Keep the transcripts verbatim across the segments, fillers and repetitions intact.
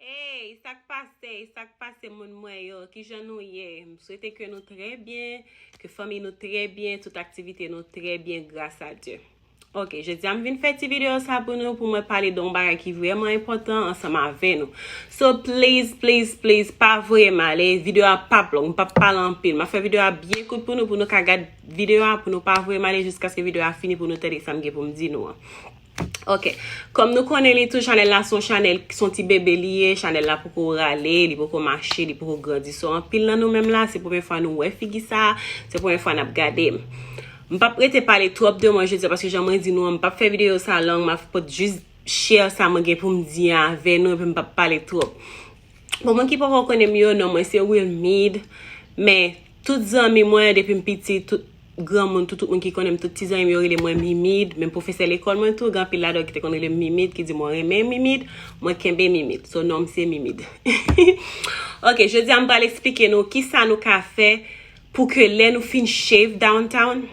Hey, sa k pase? Sa k pase, moun mwen yo? Kijan nou ye? M swete ke nou trè byen, ke fanmi nou trè byen, tout aktivite nou trè byen, gras a Dye. Ok, jodi a m vin fè ti videyo sa pou nou, pou mwen pale de yon bagay ki vrèman enpòtan ansanm avè nou. So, please, please, please, pa voye m ale. Videyo a p ap long, m p ap pale anpil. M ap fè videyo a byen kout pou nou, pou nou ka gad videyo a, pou nou pa voye m ale jiskaske videyo a fini, pou nou tande sa m gen pou m di nou an. Ok, kòm nou konnen li tou, chanèl la se yon chanèl, se yon ti bebe li ye, chanèl la poko rale, li poko mache, li poko grandi. So, anpil nan nou menm la, se premye fwa nou wè figi sa, se premye fwa n ap gade m. M p ap rete pale twòp de mwen jodi a, paske jan mwen di nou an, m p ap fè videyo sa long, m ap pot jis share sa mwen gen pou m di avè nou, epi m p ap pale twòp. Pou moun ki poko konnen m yo, non mwen se Wilmide, men tout zanmi mwen, depi m piti, tout granmoun, tout, tout moun ki konnen m, tout ti zanmi m yo rele mwen Mimide, menm pwofesè lekòl mwen tou, gen anpil ladan yo ki te konn rele m Mimide, ki di mwen renmen Mimide, mwen kenbe Mimide. So, non m se Mimide. Ok, jodi a m pral eksplike nou kisa nou ka fè pou ke lè nou fin shave downtown,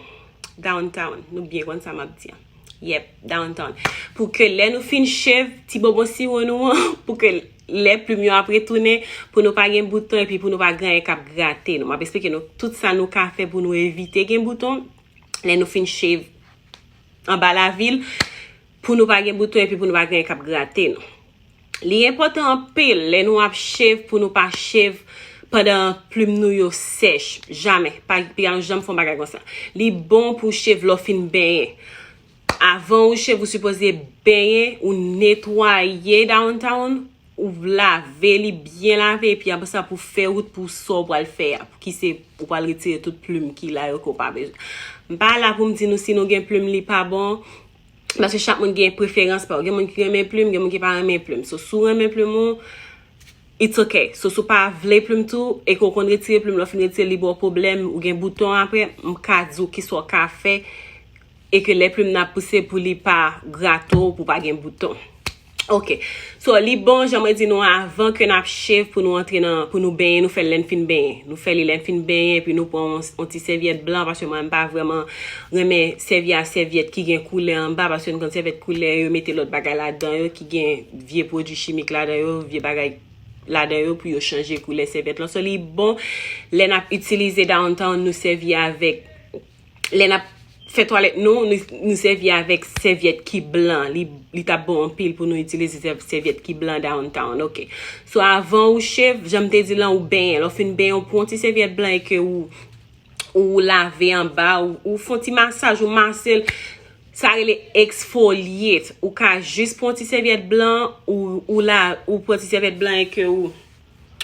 downtown, nou byen konn sa m ap di an. Yep, downtown. Pou ke lè nou fin shave ti bonbon siwo nou an, pou ke lè plim yo ap retounen, pou nou pa gen bouton epi pou nou pa gen anyen k ap grate nou. M ap eksplike nou tout sa nou ka fè pou nou evite gen bouton lè nou fin shave anba lavil, pou nou pa gen bouton epi pou nou pa gen anyen k ap grate nou. Li enpòtan anpil lè nou ap shave pou nou pa shave pandan plim nou yo sèch. Jamè. Pa, piga nou janm fè yon bagay konsa. Li bon pou shave lè w fin benyen. Avan ou shave, ou sipoze benyen, ou netwaye downtown, ou lave li byen lave, epi apre sa pou fè wout pou sa w pral fè a, ki se ou pral retire tout plim ki la yo ke w pa bezwen. M pa la pou m di nou si nou gen plim li pa bon, paske chak moun gen preferans pa yo. Gen moun ki renmen plim, gen moun ki pa renmen plim. So, si w renmen plim ou, it's ok. So, si w pa vle plim tou, e ke w konn retire plim, lè w fin retire li ba w pwoblèm, ou gen bouton apre, m ka di w kisa w ka fè, e ke lè plim nan ap pouse pou li pa grate w, pou pa gen bouton. Ok. So, li bon, jan mwen di nou avan ke n ap shave pou nou antre nan, pou nou benyen, nou fè l lè n fin benyen. Nou fè li lè n fin benyen, epi nou pran yon, yon ti sèvyèt blan, paske mwen, m pa vrèman renmen sèvi a sèvyèt ki gen koulè anba, paske nou konn sèvyèt koulè, yo mete lòt bagay ladan yo, ki gen vye pwodui chimik ladan yo, vye bagay ladan yo pou yo chanje koulè sèvyèt lan. So, li bon, lè n ap itilize downtown, nou sèvi avèk, lè n ap fè twalèt nou, nou, nou sèvi avèk sèvyèt ki blan. Li, li t ap bon anpil pou nou itilize sèv-, sèvyèt ki blan downtown, ok. So, avan ou shave, jan m te di lan, ou benyen. Lè w fin benyen, ou pran yon ti sèvyèt blan e ke ou, ou lave anba, ou, ou fè yon ti masaj, ou mase l. Sa rele exfoliate. Ou ka jis pran yon ti sèvyèt blan, ou, ou la, ou pran ti sèvyèt blan e ke ou,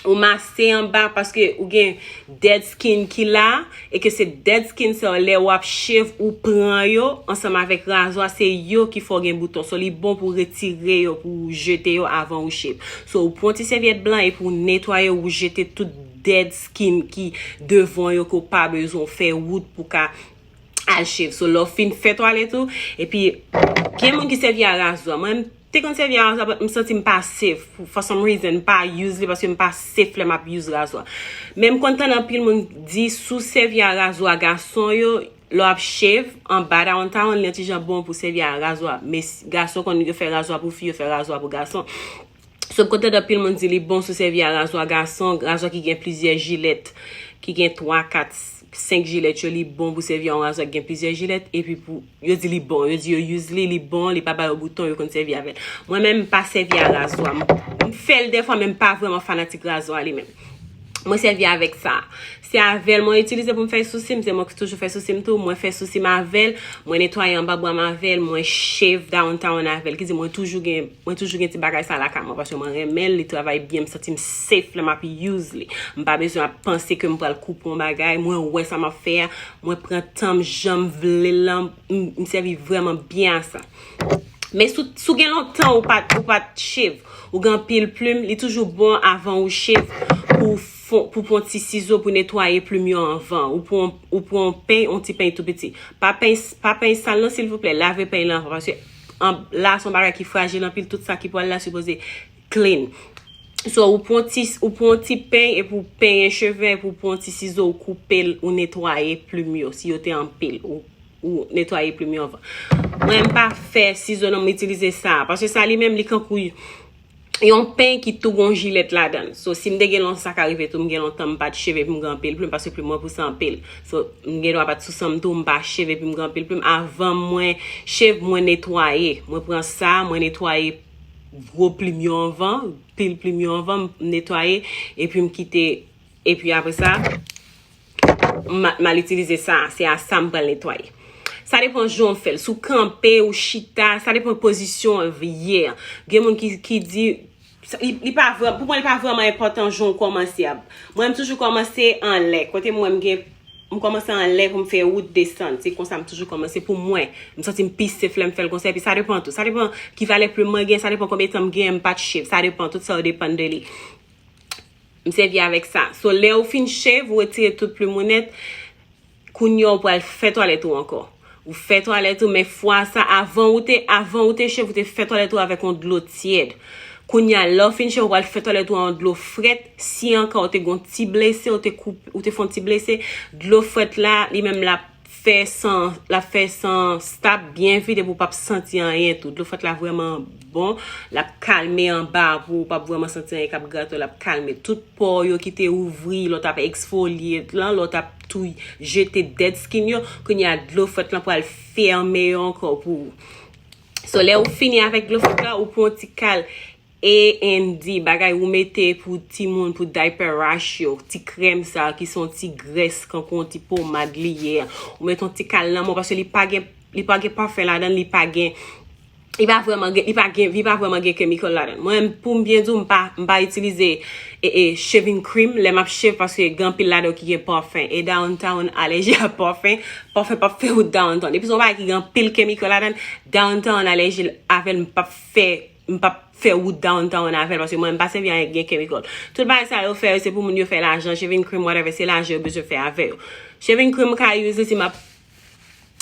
ou mase anba paske ou gen dead skin ki la, e ke se dead skin sa yo, lè w ap shave, ou pran yo ansanm avèk razwa, se yo ki fè w gen bouton. So, li bon pou w retire yo, pou w jete yo avan ou shave. So, ou pran ti sèvyèt blan e pou w netwaye, ou jete tout dead skin ki devan yo ke w pa bezwen, w fè wout pou w ka al shave. So, lè w fin fè twalèt ou, epi gen moun ki sèvi a razwa. Mwen, m te konn sèvi a razwa, but m santi m pa safe. For some reason, m pa use li paske m pa safe lè m ap use razwa. Men m konn tande anpil moun di, si w sèvi a razwa gason yo, lè w ap shave, anba downtown, li yon ti jan bon pou sèvi a razwa. Men s-, gason konn yo fè razwa pou fi, yo fè razwa pou gason. So, m konn tande anpil moun di li bon si w sèvi a razwa gason, razwa ki gen plizyè jilèt, ki gen twa, kat, senk jilèt yo, li bon pou sèvi a yon razwa ki gen plizyè jilèt, epi pou, yo di li bon, yo di yo use li, li bon, li pa ba yo bouton, yo konn sèvi avè l. Mwen menm, m pa sèvi a razwa. M, m fè l dèfwa, men m pa vrèman fanatik razwa li menm. Mwen sèvi avèk sa. Se avè l mwen itilize pou m fè sousi m, se mwen ki toujou fè sousi m tou, mwen fè sousi m avè l, mwen netwaye anba bra m avè l, mwen shave downtown avè l, ki di mwen toujou gen, mwen toujou gen ti bagay sa lakay mwen, paske mwen renmen l, li travay byen, m santi m safe lè m ap use li. M pa bezwen ap panse ke m pral koupe yon bagay, mwen wè sa m ap fè a, mwen pran tan m jan m vle l lan, m, m sèvi vrèman byen a sa. Men si w, si w gen lontan ou pa t, ou pa t shave, ou gen anpil plim, li toujou bon avan ou shave pou fon, pou pran ti sizo pou netwaye plim yo anvan. Ou pran, ou pran yon peny, yon ti peny tou piti. Pa peny, pa peny sal non, silvouplè, lave peny lan anvan, paske an, la se yon bagay ki frajil anpil, tout sa ki pral la sipoze clean. So, ou pran ti, ou pran ti peny epi w penyen cheve, epi w pran ti sizo, ou koupe l, ou netwaye plim yo, si yo te anpil, ou, ou netwaye plim yo anvan. Mwen, m pa fè sizo non, m itilize sa, paske sa li menm, li kankou yon pen ki tou gon jilèt ladan l. So, si m te gen lontan, sa ka rive tou, m gen lontan m pa t shave epi m gen anpil plim, paske plim mwen pouse anpil. So, m gen dwa pa t sou san m tou, m pa shave epi m gen anpil plim. Avan mwen shave, mwen netwaye. Mwen pran sa, mwen netwaye gwo plim yo anvan, pil plim yo anvan, m netwaye, epi m kite, epi apre sa, m, m al itilize sa, se a sa m pral netwaye. Sa depan jan w fè l. Si w kanpe, ou chita, sa depan pozisyon w ye. Gen moun ki, ki di, sa, li, li pa vrè, pou mwen, li pa vrèman enpòtan jan w kòmanse a. Mwen, m toujou kòmanse anlè. Kote mwen, m gen, m kòmanse anlè pou m fè wout desann. Se konsa m toujou kòmanse pou mwen. M santi m pi safe lè m fè l konsa. Epi sa depan tou. Sa depan ki valè plim mwen gen, sa depan konbyen tan m gen, m pa t shave. Sa depan, tout sa yo depann de li. M sèvi avèk sa. So, lè ou fin shave, ou retire tout plim ou nèt, kounye a ou pral fè twalèt ou ankò. Ou fè twalèt ou, men fwa sa, avan ou te, avan ou te shave, ou te fè twalèt ou avèk yon dlo tyèd. Kounye a, lè ou fin shave, ou pral fè twalèt ou an dlo frèt. Si anka ou te gon ti blese, ou te koup, ou te fè yon ti blese, dlo frèt la, li menm l ap fè san, l ap fè san stop byen vit epi ou p ap santi anyen tou. Dlo frèt la vrèman bon, l ap kalme anba pou ou p ap vrèman santi anyen k ap grate w, l ap kalme tout po yo ki te ouvri, lè w t ap eksfolye lan, lè w t ap tou jete dead skin yo, kounye a dlo frèt lan pral fèmen yo ankò pou ou. So, lè ou fini avèk dlo frèt la, ou pran yon ti kal A and D, bagay ou mete pou timoun, pou diaper rash yo, ti krèm sa, ki se yon ti grès, kankou yon ti pomad li ye. Ou mete yon ti kal nan men w, paske li pa gen, li pa gen pafen ladan, li pa gen, li pa vrèman gen, li pa gen, li pa vrèman gen chemical ladan. Mwen, pou m byen di w, m pa, m pa itilize, e, e, shaving cream lè m ap shave, paske gen anpil ladan yo ki gen pafen. E downtown alèji a pafen, pafen p ap fè wout downtown. Epi se yon bagay ki gen anpil chemical ladan, downtown alèji avè l, m p ap fè, m p ap fè wout downtown avè l, paske mwen, m pa sèvi anyen ki gen chemical. Tout bagay sa yo fè yo, se pou moun yo fè lajan, shaving cream, whatever, se lajan yo bezwen fè avè yo. Shaving cream, m ka use li si m ap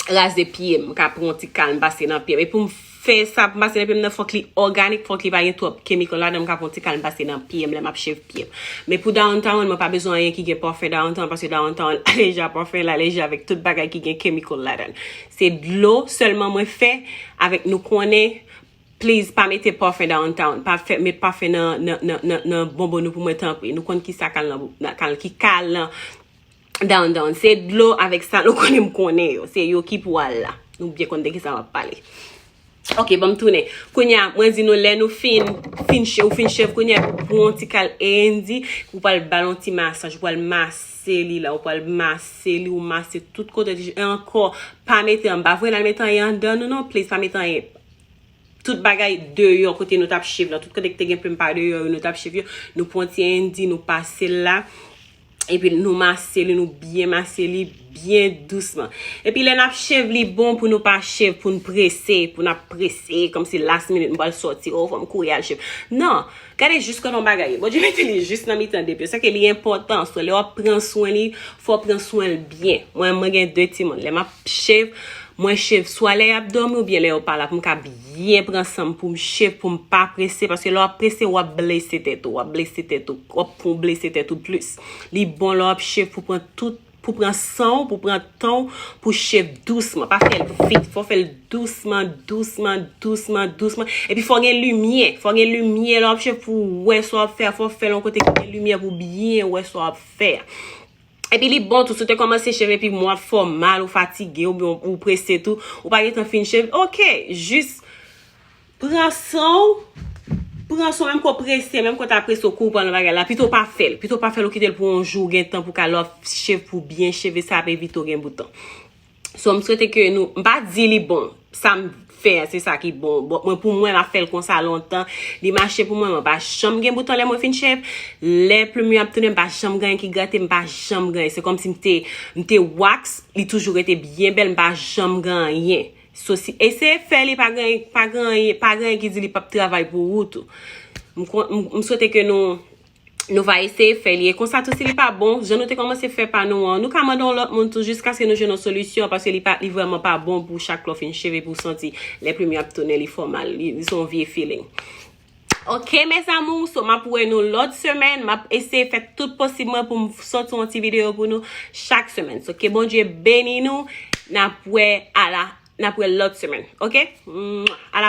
raze pye m, m ka pran yon ti kal, m pase nan pye m. E pou m fè sa, pou m pase nan pye m nan, fòk li òganik, fòk li pa gen twòp chemical ladan, m ka pran yon ti kal, m pase nan pye m, lè m ap shave pye m. Men pou downtown, mwen pa bezwen anyen ki gen pafen downtown, paske downtown alèji a pafen, l alèji avèk tout bagay ki gen chemical ladan. Se dlo sèlman mwen fè avèk nou konnen, please, pa mete pafen downtown. Pa fè, met pafen nan, nan, nan, nan, nan bonbon nou pou mwen, tanpri. Nou konn ki sa k al nan, nan, k al, ki ka al nan downtown. Se dlo avèk sa nou konnen m konnen yo. Se yo ki pou al la. Nou byen konn de ki sa m ap pale. Ok, ban m tounen. Kounye a, mwen di nou, lè nou fin, fin shave, ou fin shave, kounye a, pou yon ti kal A and D, ou pral ba l yon ti masaj, ou pral mase li la, ou pral mase li, ou mase tout kote, e ankò, pa mete anba, vre, n al mete anyen anndan nou, non, please, pa mete anyen. Tout bagay deyò kote nou t ap shave lan, tout kote ki te gen plim pa deyò yo, nou t ap shave yo, nou pran ti A and D, nou pase l la, epi nou mase li, nou byen mase li, byen dousman. Epi lè n ap shave, li bon pou nou pa shave, pou n prese, pou n ap prese, kòmsi last minute, m pral sòti, oh, fò m kouri al shave. Non, gade jis kòman bagay ye. Bondye mete li jis nan mitan de pye. Sa ke li enpòtan, so, lè w ap pran swen li, fò w pran swen l byen. Mwen, mwen gen de timoun. Lè m ap shave, mwen shave swa lè y ap dòmi oubyen lè yo pa la pou m ka byen pran san m, pou m shave, pou m pa prese, paske lè w ap prese, w ap blese tèt ou, w ap blese tèt ou, w ap fè w blese tèt ou plis. Li bon lè w ap shave pou pran tout, pou pran san w, pou pran tan w, pou shave dousman. Pa fè l vit, fò w fè l dousman, dousman, dousman, dousman. Epi fò w gen limyè, fò w gen limyè lè w ap shave pou w wè sa w ap fè a, fò w fè l yon kote ki gen limyè pou w byen wè sa w ap fè a. Epi li bon tou, si w te kòmanse shave epi mwa fè w mal, ou fatige, oubyen ou, ou prese tou, ou pa gentan fin shave, ok, jis pran san w, pran san w, menm ke w prese, menm ke w ta prese, w kouri pran nan bagay la, pito w pa fè l, pito w pa fè l, ou kite l pou yon jou, ou gen tan pou w ka lè w ap shave pou byen shave, sa ap evite w gen bouton. So, m swete ke nou, m pa di li bon, sa m fè a, se sa ki bon. Bon, mwen, pou mwen, m ap fè l konsa lontan. Li mache pou mwen, mwen pa janm gen bouton lè mwen fin shave. Lè plim yo ap tounen, m pa janm gen anyen ki grate, m pa janm gen anyen. Se kòmsi m te, m te wax, li toujou rete byen bèl, m pa janm gen anyen. So, si, eseye fè li, pa gen, pa gen anyen, pa gen anyen ki di li p ap travay pou ou tou. M kon-, m, m swete ke nou, nou va eseye fè li. E konsa tou, si li pa bon, jan nou te kòmanse fè pa nou an, nou ka mande yon lòt moun tou, jiskaske nou jwenn yon solisyon, paske li pa, li vrèman pa bon pou chak lè w fin shave, pou w santi lè plim yo ap tounen, li fè w mal. Li, li se yon vye feeling. Ok, mes amours, so m ap wè nou lòt semèn. M ap eseye fè tout posib mwen pou m sòti yon ti videyo pou nou chak semèn. So, ke Bondye beni nou. N ap wè a la, n ap wè lòt semèn. Ok? Mwah. A la